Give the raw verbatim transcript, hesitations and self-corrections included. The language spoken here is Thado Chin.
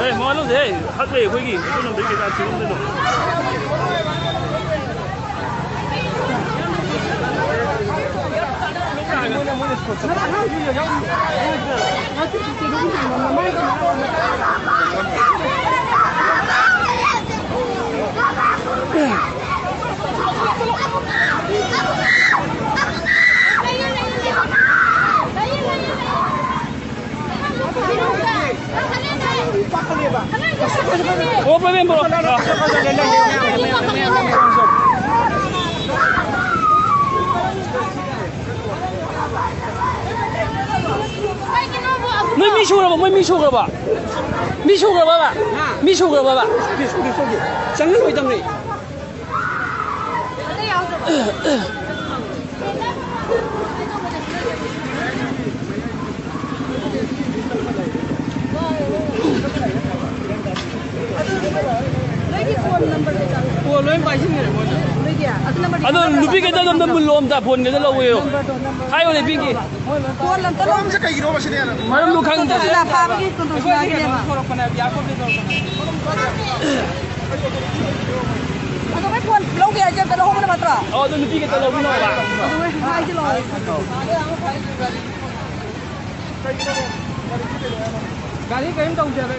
ꯑꯦ, ꯃꯉꯥ ꯂꯧꯁꯦ, ꯍꯦ, ꯍꯛ ꯂꯩ ꯑꯩꯈꯣꯏꯒꯤ꯫ ꯑꯩꯈꯣꯏ ꯂꯝꯗꯩ ꯀꯩꯀꯥ ꯊꯤꯔꯝꯗꯣꯏꯅꯣ? ꯅꯣꯏ ꯃꯤ ꯁꯨꯔꯕ? ꯃꯣꯏ ꯃꯤ ꯁꯨꯈ꯭ꯔꯕ? ꯃꯤ ꯁꯨꯈ꯭ꯔꯕꯕ? ꯃꯤ ꯁꯨꯈ꯭ꯔꯕꯕ? ꯁꯨꯗꯦ, ꯁꯨꯗꯦ, ꯁꯨꯗꯦ꯫ ꯆꯪꯍꯜꯂꯣꯏꯗꯕꯅꯤ꯫ ꯑꯗꯣ ꯅꯨꯄꯤ ꯈꯛꯇ ꯑꯗꯣꯝꯗ ꯃꯨꯜꯂꯣ ꯑꯝꯇ, ꯐꯣꯟ ꯈꯛꯇ ꯂꯧꯋꯦꯌꯣ꯫ ꯍꯥꯏꯌꯣꯅꯦ, ꯄꯤꯒꯦ꯫ ꯃꯔꯝꯁꯦ ꯀꯩꯒꯤꯅꯣꯕ ꯁꯤꯗꯤ? ꯃꯔꯝꯗꯣ ꯈꯪꯗꯦ꯫ ꯀꯣꯟꯇꯣꯁꯤꯂꯥ ꯐꯥꯕꯒꯤ, ꯀꯣꯟꯇꯣꯁꯤꯂꯥꯒꯤꯅꯦꯕ꯫ ꯑꯗꯣ ꯑꯩꯈꯣꯏ ꯐꯣꯟ ꯂꯧꯒꯦ ꯍꯥꯏꯁꯦ ꯑꯝꯇ ꯂꯧꯍꯧꯕꯅ ꯐꯠꯇ꯭ꯔꯣ? ꯑꯣ, ꯑꯗꯣ ꯅꯨꯄꯤ ꯈꯛꯇ ꯂꯧꯕꯤꯅꯣꯕ꯫ ꯑꯗꯨ ꯍꯥꯏꯒꯦ ꯂꯥꯛꯑꯣ꯫ ꯒꯥꯔꯤ ꯀꯔꯤꯝ ꯇꯧꯗꯦ꯫